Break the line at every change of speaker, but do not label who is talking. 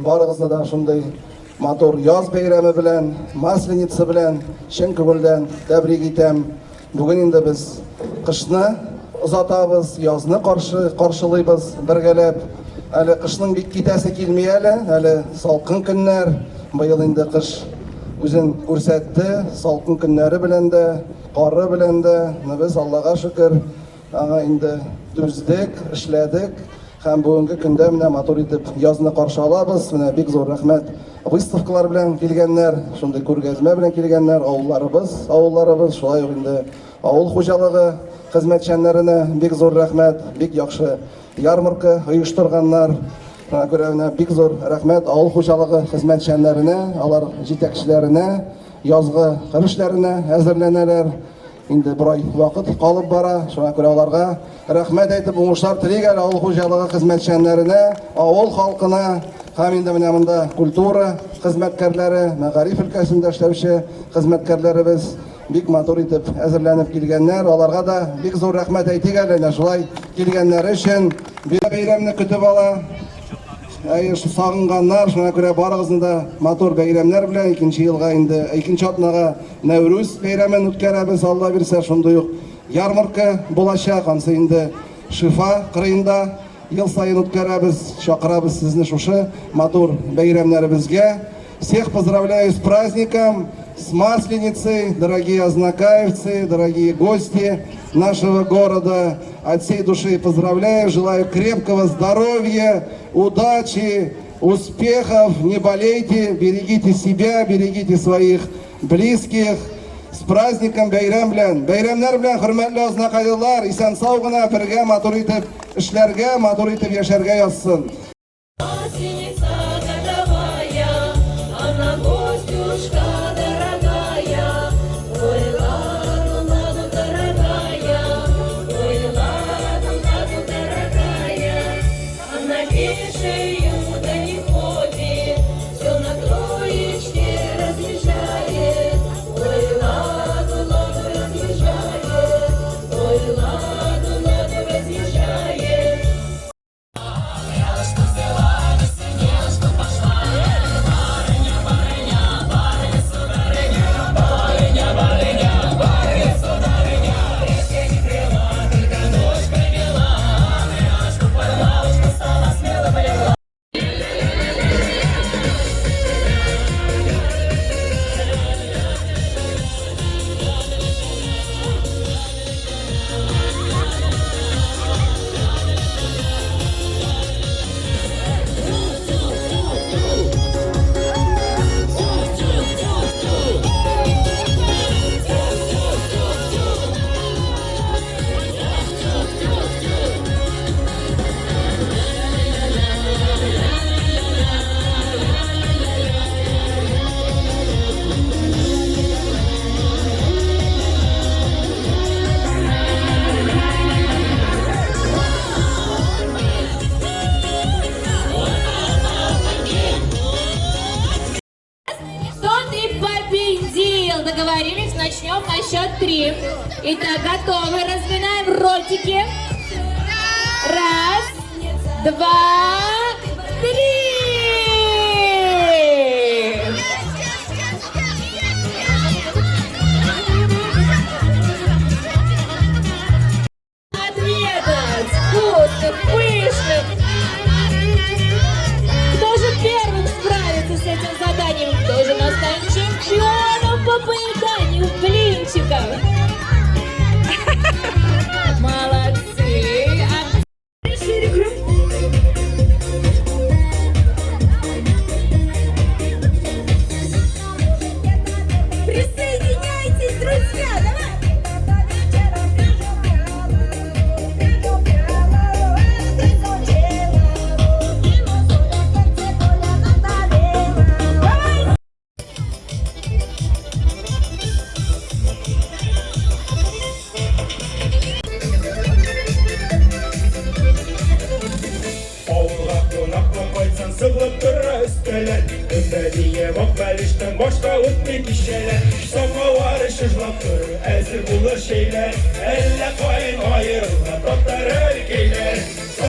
Барыгызны да шундый матур яз бәйрәме белән, Масленица белән чын күңелдән тәбрик итәм. Бүген инде без кышны озатабыз, язны каршы каршылыйбыз бергәләп. Әле кышның бик китәсе килми әле, әле салкын көннәр. Быел инде кыш үзен күрсәтте, салкын көннәре белән дә, кары белән дә. Без Аллага шөкер, аңа инде түздек, эшләдек. Һәм бүгенге көндә менә матур итеп язны каршы алабыз. Менә бик зур рәхмәт выставкалар белән килгәннәр, шундый күргәзмә белән килгәннәр, авылларыбыз, авылларыбыз, шулай ук инде авыл хуҗалыгы хезмәтчәннәренә бик зур рәхмәт, бик яхшы ярмарка оештырганнар. Шуңа күрә менә бик зур рәхмәт авыл хуҗалыгы хезмәтчәннәренә, алар җитәкчеләренә, язгы кыр эшләренә әзерләнәләр. Инде бер ай вакыт калып бара, шуңа күрә аларга рәхмәт әйтеп, уңышлар телик әле авыл хуҗалыгы хезмәтчәннәренә, авыл халкына һәм инде менә монда культура хезмәткәрләре, мәгариф өлкәсендә эшләүче хезмәткәрләребез бик матур итеп әзерләнеп килгәннәр. Аларга да бик зур рәхмәт әйтик әле, менә шулай килгәннәре өчен. Бәйрәмне көтеп ала. Әйе, сагынганнар, шуңа күрә барыгызны да матур бәйрәмнәр белән икенче елга инде, икенче атнага Нәүрүз бәйрәмен үткәрәбез, Алла бирсә, шундый ук ярмарка булачак, ансы инде Шифа кырыенда ел саен үткәрәбез, чакырабыз сезне шушы матур бәйрәмнәребезгә. Всех поздравляю с праздником, с Масленицей, дорогие азнакаевцы, дорогие гости нашего города. От всей души поздравляю, желаю крепкого здоровья, удачи, успехов, не болейте, берегите себя, берегите своих близких. С праздником, бәйрәм белән! Бәйрәмнәр белән, хөрмәтле азнакайлылар, исән-сау гына бергә матур итеп эшләргә, матур итеп яшәргә язсын!
Масленица годовая, она гостюшка дорогая, ой, ладу, ладу, дорогая, ой, ладу, ладу, дорогая, она пешею да не ходит, все на троечке разъезжает, ой, ладу, ладу, разъезжает, ой, ладу, ладу, разъезжает. Кто ты победил? Договорились, начнем на счет три. Итак, готовы? Разминаем ротики. Раз, два, три. Отведать вкусных, пышных. Кто же первым справится с этим заданием? Кто же нас станет чемпионом по поеданию блинчиков? Молодцы! А шире круг. Присоединяйтесь, друзья! Давай! Давай!
Авылга кунакка кайтсаң, сыгылып тора өстәлләр. Гөмбәдие, вак бәлештән башка үтми кичәләр. Самавары чыжлап торыр, әзер булыр чәйләр. Әллә